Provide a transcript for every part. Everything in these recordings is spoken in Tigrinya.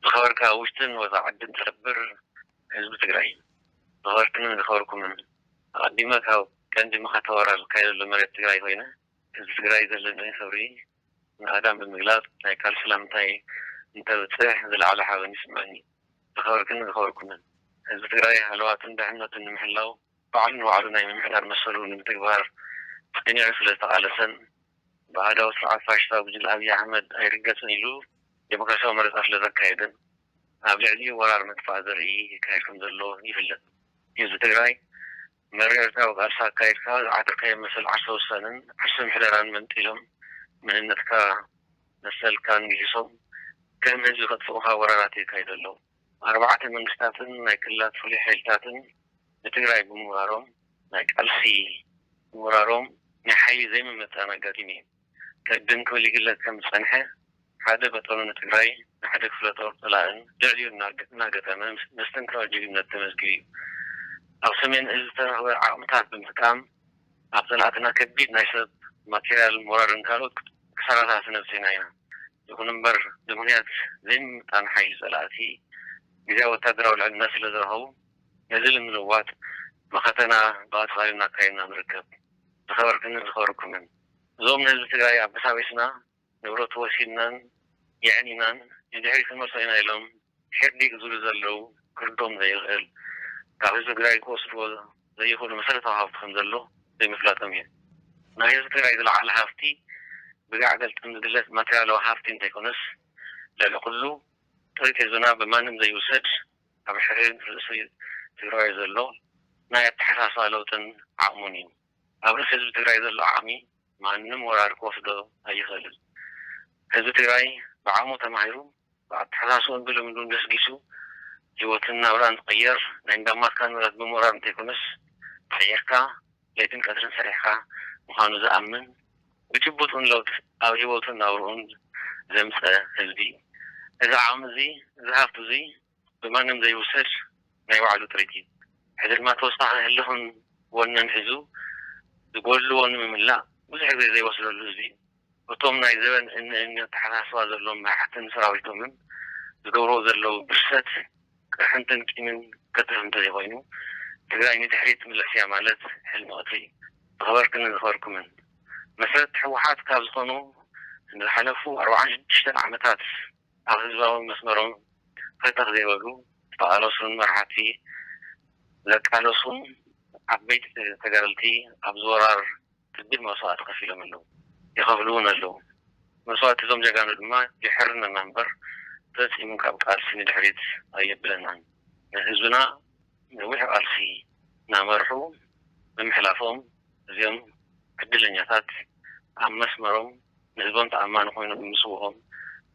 ዝኸበርካ ውሽጥን ወፃ ዓድን ትነብር ህዝቢ ትግራይ፣ ዝኸበርክንን ዝኸበርኩምን፣ ኣቐዲመ ካብ ቀንዲ መኸተ ወራር ዝካየደሉ መሬት ትግራይ ኮይነ፣ ህዝቢ ትግራይ ዘለኒ ክብሪ ንኣዳም ብምግላፅ፣ ናይ ቃል ሰላምታይ እንተብፅሕ ዝለዓለ ሓበን ይስምዐኒ። ዝኸበርክንን ዝኸበርኩምን፣ ህዝቢ ትግራይ ሃለዋትን ድሕነቱን ንምሕላው ባዕሉ ንባዕሉ ናይ ምምሕዳር መሰሉ ንምትግባር ጸኒዑ ስለ ዝተቓለሰን፣ ብኣሃዳዊ ስርዓት ፋሽስታዊ ጉጅለ ኣብይ ኣሕመድ ኣይርገጽን ኢሉ ዴሞክራሲያዊ መረጻ ስለ ዘካየደን፣ ኣብ ልዕሊኡ ወራር ምጥፋእ ዘርኢ ይካየድ ከም ዘሎ ይፍለጥ። ህዝቢ ትግራይ መሪር ህዝባዊ ቃልሲ ኣካይድካ ዝዓተርካዮ መሰል ዓርሰ ውሳነን ዓርሰ ምሕደራን መንጢሎም፣ መንነትካ መሰልካን ግሂሶም ከም ህዝቢ ከጥፍኡኻ ወራራት የካይዱ ኣለዉ። ኣርባዕተ መንግስታትን ናይ ክልላት ፍሉይ ሓይልታትን ንትግራይ ብምውራሮም፣ ናይ ቃልሲ ምውራሮም ናይ ሓይሊ ዘይምምጥጣን ኣጋጢሙ እዩ። ቅድም ክብል ይግለጽ ከም ዝጸንሐ፣ ሓደ በጠኑ ንትግራይ ንሓደ ክፍለ ጦር ጸላእን ልዕሊኡ እናገ-፣ እናገጠመ ምስ-፣ መስተንክራዊ ጅግንነት ተመዝጊቡ እዩ። ኣብ ሰሜን እዝ ዝተረኽበ ዓቕምታት ብምጥቃም፣ ኣብ ጸላእትና ከቢድ ናይ ሰብ፣ ማቴርያል፣ ሞራልን ካልኦት ክሳራታት ነብሲና ኢና። ይኹን እምበር፣ ብምኽንያት ዘይምምጣን ሓይሊ ጸላእቲ ግዝያዊ ወታደራዊ ልዕልና ስለ ዝረኸቡ፣ ነዚ ንምልዋጥ መኸተና ብቐጻሊ እናካየድና ንርከብ። ዝኸበርክንን ዝኸበርኩምን፣ እዞም ንህዝቢ ትግራይ ኣበሳቢስና፣ ንብረቱ ወሲድናን የዕኒናን ንድሕሪት ክንመልሶ ኢና ኢሎም ሕርዲግ ዝብሉ ዘለዉ፣ ክርዶም ዘይኽእል፣ ካብ ህዝቢ ትግራይ ክወስድዎ ዘይኽእሉ መሰረታዊ ሃፍቲ ከም ዘሎ ዘይምፍላጦም እዩ። ናይ ህዝቢ ትግራይ ዝለዓለ ሃፍቲ ብጋዕ ገልጠም ዝግለጽ ማቴርያላዊ ሃፍቲ እንተይኮነስ፣ ልዕሊ ኩሉ ጥሪት ህዝብና ብማንም ዘይውሰድ፣ ኣብ ሕድሕድ ርእሲ ትግራዋይ ዘሎ ናይ ኣተሓሳስባ ለውጥን ዓቕሙን እዩ። ኣብ ርእሲ ህዝቢ ትግራይ ዘሎ ዓቕሚ ማንም ወራር ክወስዶ ኣይኽእልን። ህዝቢ ትግራይ ብዓቕሙ ተማሂሩ፣ ብኣተሓሳስባን ብልምዱን ገስጊሱ፣ ህይወትን ናብራን ዝቕየር፣ ናይ እንዳማትካ ንብረት ብምውራር እንተይኮነስ፣ ተቐይርካ፣ ለይትን ቀትርን ሰሪሕካ ምዃኑ ዝኣምን፣ ብጭቡጥ እውን ለውጢ ኣብ ህይወቱን ናብርኡን ዘምፀ ህዝቢ እዩ። እዚ ዓቕሚ እዚ፣ እዚ ሃፍቲ እዚ ብማንም ዘይውሰድ ናይ ባዕሉ ጥሪት እዩ። ሕዚ ድማ ተወሳኺ ህልኽን ወነን ሒዙ ዝጎድልዎ ንምምላእ ብዙሕ ግዜ ዘይወስደሉ ህዝቢ እዩ። እቶም ናይ ዘበን እኒ እኒ ኣተሓሳስባ ዘለዎም መራሕትን ሰራዊቶምን ዝገብርዎ ዘለዉ ብርሰት፣ ቅርሕንትን ቂምን ከትርፍ እንተዘይኮይኑ፣ ትግራይ ንድሕሪት ትምለስ እያ ማለት ሕልሚ ቀትሪ እዩ። ዝኸበርክንን ዝኸበርኩምን፣ መስረቲ ህወሓት ካብ ዝኾኑ ንዝሓለፉ ኣርባዓን ሽዱሽተን ዓመታት ኣብ ህዝባዊ መስመሮም ፈተኽ ዘይበሉ ዝተቓለሱን መራሕቲ ዘቃለሱን ዓበይቲ ተጋደልቲ ኣብዚ ወራር ከቢድ መስዋእቲ ከፊሎም ኣለዉ፣ ይኸፍሉ እውን ኣለዉ። መስዋእቲ እዞም ጀጋኑ ድማ የሕርነና እምበር ፈጺሙ ካብ ቃልሲ ንድሕሪት ኣየብለናን። ንህዝብና ነዊሕ ቃልሲ እናመርሑ ብምሕላፎም፣ እዚኦም ዕድለኛታት ኣብ መስመሮም ንህዝቦም ተኣማኒ ኮይኖም ብምስውኦም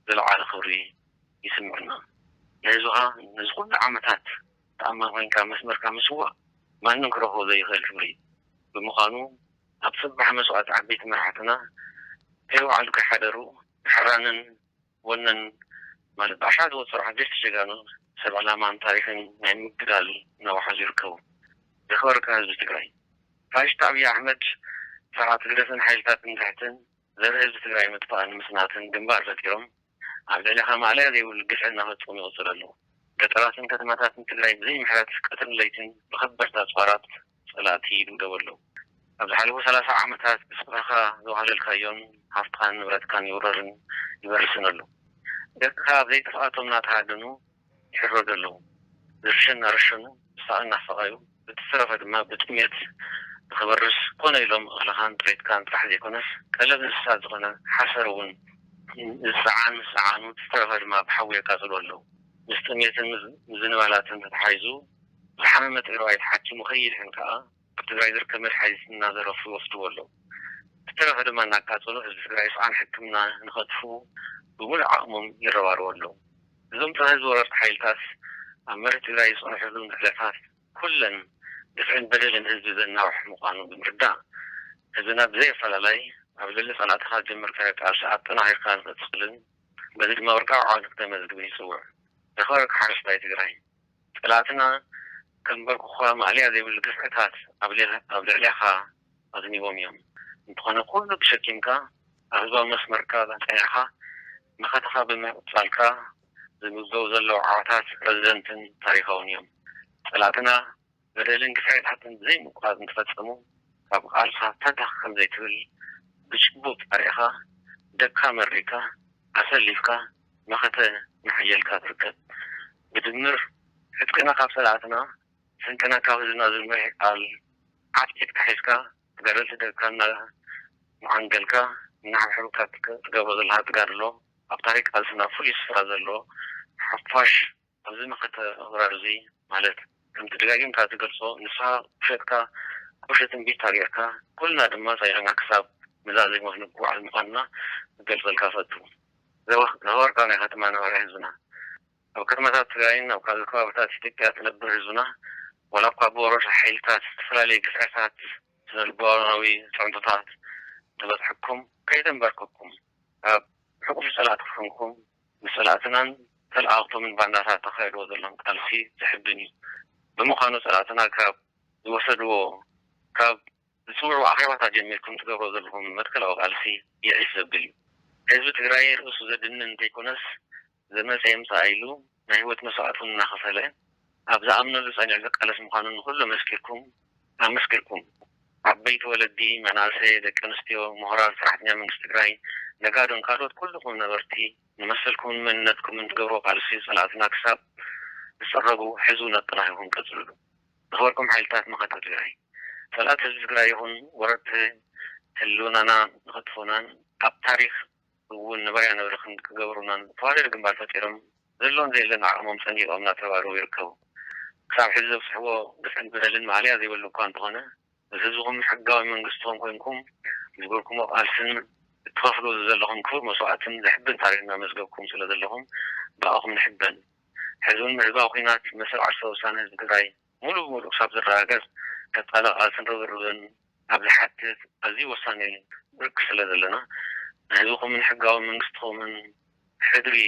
ዝለዓለ ክብሪ ይስምዕና። ንህዝብኻ ነዚ ኩሉ ዓመታት ተኣማኒ ኮይንካ መስመርካ ምስዋእ ማንም ክረኽቦ ዘይኽእል ክብሪ እዩ። ብምዃኑ ኣብ ጽባሕ መስዋእቲ ዓበይቲ መራሕትና ከይወዓሉ ከይሓደሩ ብሕራንን ወነን ማለት ብኣሻ ዝወፅሩ ዓበይቲ ጀጋኑ ሰብ ዕላማን ታሪኽን ናይ ምግዳል እናወሓዙ ይርከቡ። ዝኸበርካ ህዝቢ ትግራይ፣ ፋሽስት ኣብይ ኣሕመድ ስርዓት ህግደፍን ሓይልታት ንድሕትን ዘርኢ ህዝቢ ትግራይ ምጥፋእን ምስናትን ግንባር ፈጢሮም ኣብ ልዕሌኻ ማእለያ ዘይብሉ ግፍዒ እናፈጸሙ ይቕጽሉ ኣለዉ። ገጠራትን ከተማታትን ትግራይ ብዘይ ምሕረት ቀትርን ለይትን ብኸበድቲ ኣጽዋራት ጸላእቲ ይድብደቡ ኣለዉ። ኣብ ዝሓለፉ ሰላሳ ዓመታት ብስፍራኻ ዘዋህለልካዮን ሃፍትኻን ንብረትካን ይውረርን ይበርስን ኣሎ። ደቅኻ ኣብ ዘይጥፍኣቶም እናተሃደኑ ይሕረዱ ኣለዉ። ዝርሸን እናረሸኑ፣ ዝሳቐ እናሳቐዩ፣ ብዝተረፈ ድማ ብጥሜት ንኽበርስ ኮነ ኢሎም እኽልኻን ጥሪትካን ጥራሕ ዘይኮነስ ቀለብ እንስሳት ዝኾነ ሓሰር እውን ዝፀዓን ምስ ፀዓኑ ዝተረፈ ድማ ብሓዊ የቃፅሉ ኣለዉ። ምስ ጥሜትን ምዝ-፣ ምዝንባላትን ተተሓሒዙ ዝሓመመ ትግራዋይ ተሓኪሙ ከይድሕን ከዓ ኣብ ትግራይ ዝርከብ መድሓኒት እናዘረፉ ይወስድዎ ኣለዉ። ዝተረፈ ድማ እናቃፀሉ ህዝቢ ትግራይ ስኣን ሕክምና ንኸጥፍኡ ብምሉእ ዓቕሞም ይረባረቡ ኣለዉ። እዞም ፀረ ህዝቢ ወረርቲ ሓይልታት ኣብ መሬት ትግራይ ዝፀንሕሉ ንጥፈታት ኩለን ግፍዕን በደልን ህዝቢ ዘናውሕ ምዃኑ ብምርዳእ፣ ህዝብና ብዘይ ኣፈላላይ ኣብ ልዕሊ ጸላእትኻ ዝጀመርካዮ ቃልሲ ኣጠናኺርካ ንኽትቕጽልን በዚ ድማ ወርቃዊ ዓወት ንክተመዝግብን ይጽውዕ። ዝኸበርካ ሓረስታይ ትግራይ፣ ጸላእትና ከንበርክኹኻ ማእለያ ዘይብሉ ግፍዕታት ኣብ ልዕ-፣ ኣብ ልዕሌኻ ኣዝኒቦም እዮም። እንተኾነ ኩሉ ተሸኪምካ ኣብ ህዝባዊ መስመርካ ጸኒዕካ መኸተኻ ብምቕጻልካ ዝምዝገቡ ዘለዉ ዓወታት ረዘንትን ታሪኻውን እዮም። ጸላእትና በደልን ግፍዕታትን ዘይምቁራጽ እንትፈጸሙ ካብ ቃልስኻ ፈታኽ ከም ዘይትብል ብጭቡጥ ኣርኢኻ፣ ደካ መሪካ፣ ኣሰሊፍካ መኸተ እናሓየልካ ትርከብ። ብድምር ዕጥቅና ካብ ጸላእትና፣ ስንቅና ካብ ህዝብና ዝመርሕ ቃል ዓትዒትካ ሒዝካ፣ ተጋደልቲ ደቅካ እናመዓንገልካ፣ እናሓብሐብካ ትገብሮ ዘለኻ ተጋድሎ፣ ኣብ ታሪኽ ቃልስና ፍሉይ ስፍራ ዘለዎ ሓፋሽ ኣብዚ መኸተ ወራር እዚ፣ ማለት ከምቲ ደጋጊምካ ትገልጾ፣ ንስኻ ቁሸትካ ቁሸት እምቢታ ጌርካ፣ ኩልና ድማ ጸኒዕና ክሳብ ንዛዚሞት ንጉዓዝ ምዃንና ክገልጸልካ እፈቱ። ዘወ-፣ ዘወርቃ ናይ ከተማ ነባሪ ህዝብና። ኣብ ከተማታት ትግራይን ኣብ ካልእ ከባቢታት ኢትዮጵያ ትነብር ህዝብና፣ ዋላ እኳ ብወረርቲ ሓይልታት ዝተፈላለየ ግፍዕታት፣ ስነ-ልቦናዊ ጽዕንቶታት ተበጽሐኩም፣ ከይተንበርከኩም፣ ካብ ሕቑፊ ጸላእቲ ኮንኩም፣ ንጸላእትናን ተለኣኽቶምን ባንዳታት ተኻይድዎ ዘለኹም ቃልሲ ዘሕብን እዩ። ብምዃኑ ጸላእትና ካብ ዝወሰድዎ፣ ካብ ዝጽውዕዎ ኣኼባታት ጀሚርኩም ትገብሮ ዘለኹም መትከላዊ ቃልሲ ይዒስ ዘብል እዩ። ህዝቢ ትግራይ ርእሱ ዘድንን እንተይኮነስ፣ ዝመጸ ይምጻእ ኢሉ ናይ ህይወት መስዋእቲ እውን እናኸፈለ ኣብ ዝኣምነሉ ጸኒዑ ዝቃለስ ምዃኑ ንኹሉ መስኪርኩም፣ ኣመስኪርኩም። ዓበይቲ ወለዲ፣ መናእሰይ፣ ደቂ ኣንስትዮ፣ ምሁራት፣ ሰራሕተኛ መንግስቲ ትግራይ፣ ነጋዶን ካልኦት ኩልኹም ነበርቲ ንመሰልኩምን መንነትኩምን ትገብርዎ ቃልሲ ጸላእትና ክሳብ ዝጽረጉ ሕዚ እውን ኣጠናኺርኩም ቀጽልሉ። ዝኸበርኩም ሓይልታት መኸተ ትግራይ፣ ጸላእቲ ህዝቢ ትግራይ ይኹን ወረርቲ ህልውናና ንኸጥፉናን ኣብ ታሪኽ እውን ንባርያ ነብሪ ክንዲ ክገብሩናን ተዋደድ ግንባር ፈጢሮም ዘሎን ዘየለን ዓቕሞም ጸንቂቖም እናተረባረቡ ይርከቡ። ክሳብ ሕዚ ዘብጽሕዎ ግፍዕን በደልን ማእለያ ዘይብሉ እኳ እንተኾነ፣ ምስ ህዝብኹምን ሕጋዊ መንግስትኹም ኮይንኩም ዝገበርኩሞ ቃልስን እትኸፍልዎ ዘለኹም ክቡር መስዋእትን ዘሕብን ታሪኽ እናመዝገብኩም ስለ ዘለኹም ብኣኹም ንሕበን። ሕዚ እውን ህዝባዊ ኲናት መሰል ዓርሰ ውሳነ ህዝቢ ትግራይ ሙሉ ብሙሉ ክሳብ ዝረጋገጽ ቀጻሊ ቃልስን ርብርብን ኣብ ዝሓትት ኣዝዩ ወሳኒ ብርኪ ስለ ዘለና፣ ንህዝብኹምን ሕጋዊ መንግስትኹምን ሕድሪ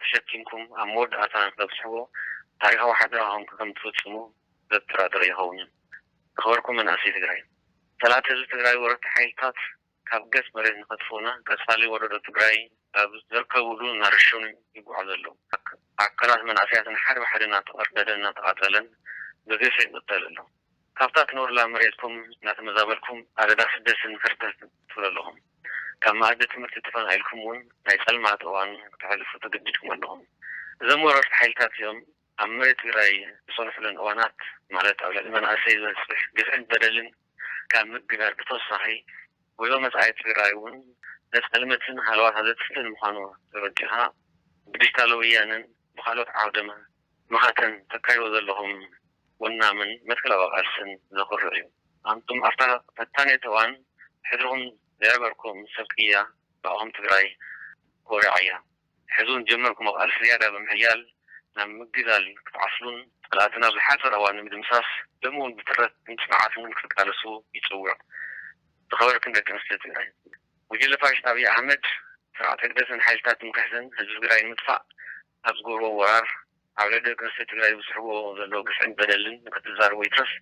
ተሸኪምኩም ኣብ መወዳእታ ንኽተብጽሕዎ ታሪኻዊ ሓደራኹም ከም ትፍጽሙ ዘጠራጥር ኣይኸውንን። ዝኸበርኩም መናእሰይ ትግራይ፣ ጸላእቲ ህዝቢ ትግራይ ወረርቲ ሓይልታት ካብ ገጽ መሬት ንኸጥፍኡና ቀጻሊ ወለዶ ትግራይ ኣብ ዘርከብሉ እናረሸኑን ይጓዓዙ ኣለዉ። ኣካላት መናእሰያትን ሓደ ብሓደ እናተቐርደደን እናተቓጸለን ብግፍዒ ይቕተል ኣሎ። ካብታ ትነብሩላ መሬትኩም እናተመዛበልኩም ኣደዳ ስደትን ህርደትን ትብሉ ኣለኹም። ካብ መኣዲ ትምህርቲ ተፈናቒልኩም እውን ናይ ጸልማት እዋን ክተሕልፉ ተገዲድኩም ኣለኹም። እዞም ወረርቲ ሓይልታት እዚኦም ኣብ መሬት ትግራይ ዝጸንሑለን እዋናት፣ ማለት ኣብ ልዕሊ መናእሰይ ዝበጽሕ ግፍዕን በደልን ካብ ምግዳል ብተወሳኺ፣ ጉዕዞ መጻኢ ትግራይ እውን ዘጸልምትን ሃለዋታ ዘጥፍእን ምዃኑ ተረዲእኻ፣ ብዲጂታል ወያነን ብኻልኦት ዓውደ መኸተን ተካይዶ ዘለኹም ወናምን መትከላዊ ቃልስን ዘኹርዕ እዩ። ኣንቱም ኣብታ ፈታኒት እዋን ሕድርኹም ዘዕበርኩም ሰብ ቅያ ብኣኹም ትግራይ ኮሪዓ እያ። ሕዚ እውን ጀመርኩሞ ቃልሲ ዝያዳ ብምሕያል ናብ ምግዳል ክትዓስሉን ጸላእትና ብዝሓጸረ እዋን ንምድምሳስ ሎሚ እውን ብትረት ንጽንዓትን ክትቃለሱ ይጽውዕ። ዝኸበርክን ደቂ ኣንስትዮ ትግራይ፣ ጉጅለ ፋሽስት ኣብይ ኣሕመድ፣ ስርዓት ህግደፍን ሓይልታት ትምክሕትን ህዝቢ ትግራይ ንምጥፋእ ኣብ ዝገብርዎ ወራር ኣብ ልዕሊ ደቂ ኣንስትዮ ትግራይ ዝብፅሕዎ ዘለዉ ግፍዕን በደልን ንክትዛረቦ ይትረፍ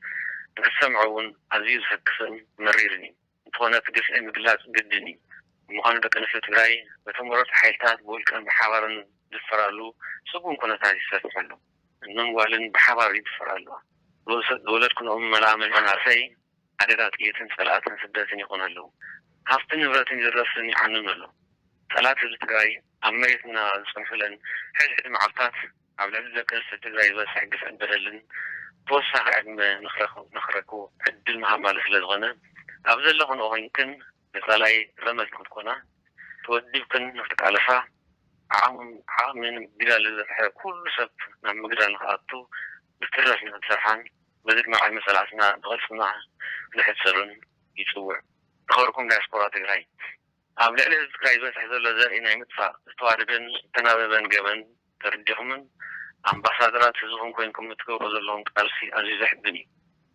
ንክትሰምዖ እውን ኣዝዩ ዘሰክፍን መሪርን እዩ። እንተኾነ እቲ ግፍዒ ምግላፅ ግድን እዩ። ንምዃኑ ደቂ ኣንስትዮ ትግራይ በቶም ወረርቲ ሓይልታት ብውልቀን ብሓባርን ዝድፈራሉ ስጉም ኩነታት ይሰፍሕ ኣሎ። እኖም ጓልን ብሓባር ይድፈራ ኣለዋ። ዝወለድክንኦም መላእመን መናእሰይ ሓደጋ ጥይትን ጸላእትን ስደትን ይኾኑ ኣለዉ። ሃብትን ንብረትን ይዝረፍን ይዓኑን ኣሎ። ጸላእቲ ህዝቢ ትግራይ ኣብ መሬትና ዝጸንሑለን ሕድሕድ መዓልታት ኣብ ልዕሊ ደቂ ኣንስትዮ ትግራይ ዝበጽሕ ግፍዕን በደልን ተወሳኺ ዕድመ ንኽረኽቡ ዕድል ምሃብ ማለት ስለ ዝኾነ ኣብ ዘለኽንኦ ኮይንክን ንጸላኢ ረመጽ ክትኮና ተወዲብክን ንኽትቃለሳ ዓቕሚ ምግዳል ዝበጽሐ ኩሉ ሰብ ናብ ምግዳል ንኽኣቱ ብትረት ንኽትሰርሓን በዚ ድማ ዕድመ ጸላእትና ብቕልጽምና ንሕጸሩን ይጽውዕ። ዝኸበርኩም ዳያስፖራ ትግራይ፣ ኣብ ልዕሊ ህዝቢ ትግራይ ዝበጽሕ ዘሎ ዘርኢ ናይ ምጥፋእ ዝተዋደደን ዝተናበበን ገበን ተረዲኹምን ኣምባሳደራት ህዝብኹም ኮይንኩም እትገብሮ ዘለኹም ቃልሲ ኣዝዩ ዘሕብን እዩ።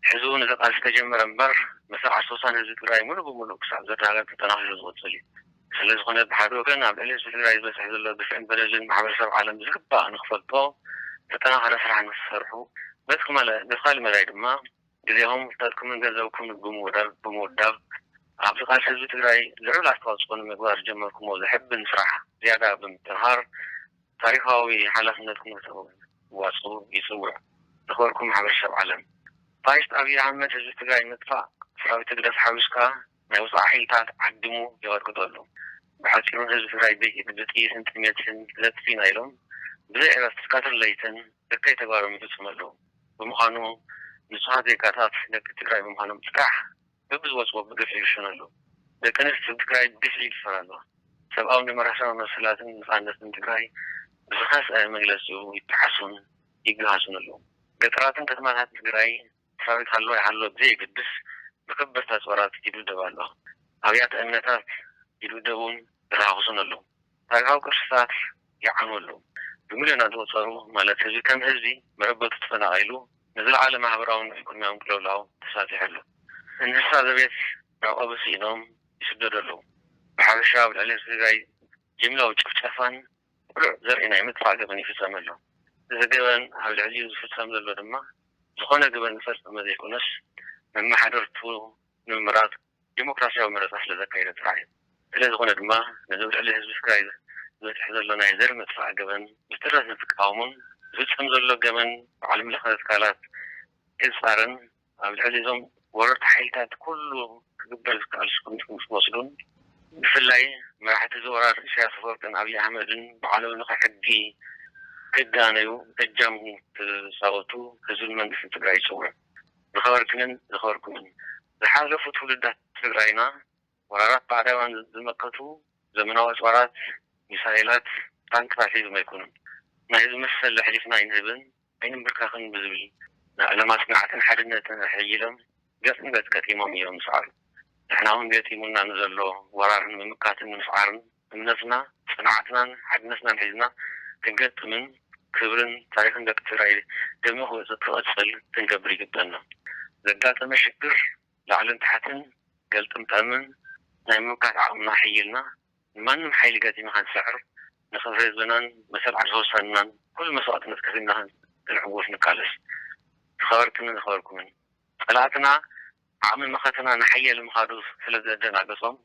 ሕዚ እውን እዚ ቃልሲ ተጀመረ እምበር መሰል ዓርሰ ውሳነ ህዝቢ ትግራይ ሙሉእ ብሙሉእ ክሳብ ዝረጋገጽ ተጠናኺሩ ዝቕጽል እዩ። ስለዝኾነ ብሓደ ወገን ኣብ ልዕሊ ህዝቢ ትግራይ ዝበጽሕ ዘሎ ግፍዕን በደልን ማሕበረሰብ ዓለም ብዝግባእ ንኽፈልጦ ዝተጠናኸረ ስራሕ ንክትሰርሑ፣ በቲ ካልእ መዳይ ድማ ግዜኹም ፍልጠትኩምን ገንዘብኩምን ብምውዳብ ኣብቲ ቃልሲ ህዝቢ ትግራይ ልዑል ኣስተዋፅኦ ንምግባር ዝጀመርኩሞ ዘሕብን ስራሕ ዝያዳ ብምጥንኻር ታሪኻዊ ሓላፍነትኩም ክትዋፅኡ ይፅውዕ። ዝኸበርኩም ማሕበረሰብ ዓለም፣ ፋሽስት ኣብይ ኣሕመድ ህዝቢ ትግራይ ምጥፋእ ሰራዊት ህግደፍ ሓዊስካ ናይ ወፃኢ ሓይልታት ዓዲሙ የቐጥቅጠሉ። ብሓፂሩ ህዝቢ ትግራይ ብጥይትን ጥሜትን ለጥፊና ኢሎም ብዘይ ዕረፍቲ ቀትርን ለይትን እከይ ተግባሮም ይፍፅሙ ኣለዉ። ብምዃኑ ንፁሃት ዜጋታት ደቂ ትግራይ ብምዃኖም ጥራሕ በብዝወፅዎ ብግፍዒ ይርሸኑ ኣለዉ። ደቂ ኣንስትዮ ትግራይ ብግፍዒ ይድፈራ ኣለዋ። ሰብኣውን ዲሞክራሲያዊ መሰላትን ነፃነትን ትግራይ ብዝኸፍአ መግለፂኡ ይጠሓሱን ይገሃሱን ኣለዉ። ገጠራትን ከተማታትን ትግራይ ሰራዊት ሃለወ ኣይሃለወ ብዘየገድስ ብከበድቲ ኣፅዋራት ይድብደብ ኣሎ። ኣብያተ እምነታት ይድብደቡን ይረሃኽሱን ኣለዉ። ታሪኻዊ ቅርስታት ይዓኑ ኣለዉ። ብሚልዮናት ዝቑፀሩ ማለት ህዝቢ ከም ህዝቢ መረበቱ ተፈናቒሉ ንዝለዓለ ማሕበራውን ኢኮኖሚያውን ቅልውላው ተሳጢሑ ኣሎ። እንስሳ ዘቤት መዕቆቢ ስኢኖም ይስደዱ ኣለዉ። ብሓፈሻ ኣብ ልዕሊ ህዝቢ ትግራይ ጅምላዊ ጭፍጨፋን ቅሉዕ ዘርኢ ናይ ምጥፋእ ገበን ይፍፀም ኣሎ። እዚ ገበን ኣብ ልዕሊኡ ዝፍፀም ዘሎ ድማ ዝኾነ ገበን ዝፈፀመ ዘይኮነስ መመሓደርቱ ንምምራፅ ዲሞክራሲያዊ መረፃ ስለ ዘካየደ ጥራሕ እዩ። ስለ ዝኾነ ድማ ነዚ ኣብ ልዕሊ ህዝቢ ትግራይ ዝበፅሕ ዘሎ ናይ ዘር ምጥፋእ ገበን ብትረት ንክቃወሙን ዝፍፀም ዘሎ ገበን ብዓለም ለኸ ትካላት ክፃረን ኣብ ልዕሊ እዞም ወረርቲ ሓይልታት ኩሉ ክግበር ዝከኣል ስጉምቲ ክወስዱን ብፍላይ መራሕቲ እዚ ወራር ኢሳያስ ኣፈወርቅን ኣብይ ኣሕመድን ብዓለም ለኸ ሕጊ ክዳነዩ እጃም ክፃወቱ ህዝብን መንግስትን ትግራይ ይፅውዕ። ዝኸበርክንን ዝኸበርኩምን ዝሓለፉ ትውልዳት ትግራይና ወራራት ባዕዳውያን ዝመከቱ ዘመናዊ ኣፅዋራት፣ ሚሳይላት፣ ታንክታት ሒዞም ኣይኮኑን። ናይ ህዝቢ መሰል ኣሕሊፍና ኣይንህብን ኣይንንብርካኽን ብዝብል ናይ ዕላማ ፅንዓትን ሓድነትን ኣሕይሎም ገፅ ንገፅ ገጢሞም እዮም ዝሰዓሩ። ንሕና እውን ገጢሙና ንዘሎ ወራር ንምምካትን ንምስዓርን እምነትና፣ ፅንዓትናን ሓድነትናን ሒዝና ክንገጥምን ክብርን ታሪኽን ደቂ ትግራይ ደሚቑ ክቕፅል ክንገብር ይግበና። ዘጋጠመ ሽግር ላዕልን ታሕትን ገልጥምጠምን ናይ ምምካት ዓቕምና ኣሕይልና ንማንም ሓይሊ ገጢምና ክንስዕር ንኽብሪ ህዝብናን መሰል ዓርሰ ውሳንናን ኩሉ መስዋእትነት ከፊልና ክንዕወት ንቃለስ። ዝኸበርክንን ዝኸበርኩምን ፀላእትና ዓቕሚ መኸተና ንሓየል ምኻዱ ስለ ዘደናገፆም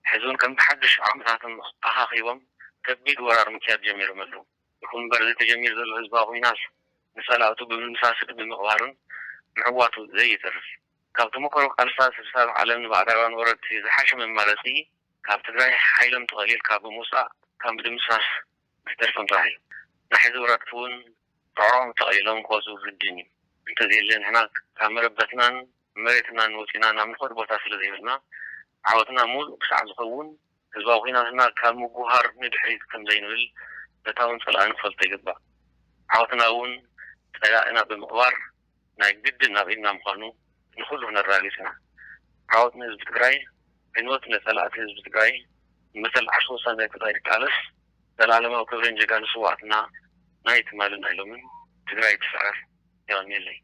ሕዚ እውን ከም ብሓድሽ ዓቕምታቶም ኣኻኺቦም ከቢድ ወራር ምክያድ ጀሚሮም ኣለዉ። ይኹን እምበር እዚ ተጀሚሩ ዘሎ ህዝባዊ ኲናት ንፀላእቱ ብምድምሳስን ብምቕባርን ምዕዋቱ ዘየተርፍ ካብ ተመክሮ ቃልስታት ስሳብ ዓለም ንባዕዳውያን ወረርቲ ዝሓሸ መማረፂ ካብ ትግራይ ሓይሎም ተቐሊልካ ብምውፃእ ካብ ምድምሳስ ዝተርፎም ጥራሕ እዩ። ናይ ሕዚ ወረርቲ እውን ጥዕኦም ተቐሊሎም ክወፁ ግድን እዩ። እንተዘየለ ንሕና ካብ መረበትናን መሬትናን ወፂና ናብ ንኸድ ቦታ ስለ ዘይብልና ዓወትና ሙሉእ ክሳዕ ዝኸውን ህዝባዊ ኲናትና ካብ ምጉሃር ንድሕሪት ከም ዘይንብል ፈታውን ፀላእን ክፈልጦ ይግባእ። ዓወትና እውን ፀላእና ብምቕባር ናይ ግድን ናብ ኢድና ምዃኑ ንኹሉ ክነረጋግፅ ኢና። ዓወት ንህዝቢ ትግራይ፣ ዕንወት ንፀላእቲ ህዝቢ ትግራይ፣ ንመሰል ዓርሰ ውሳነ ትግራይ ክቃለስ ዘላለማዊ ክብርን ጀጋኑ ስውኣትና ናይ ትማልን ናይ ሎምን ትግራይ ትስዕር። የቐንየለይ።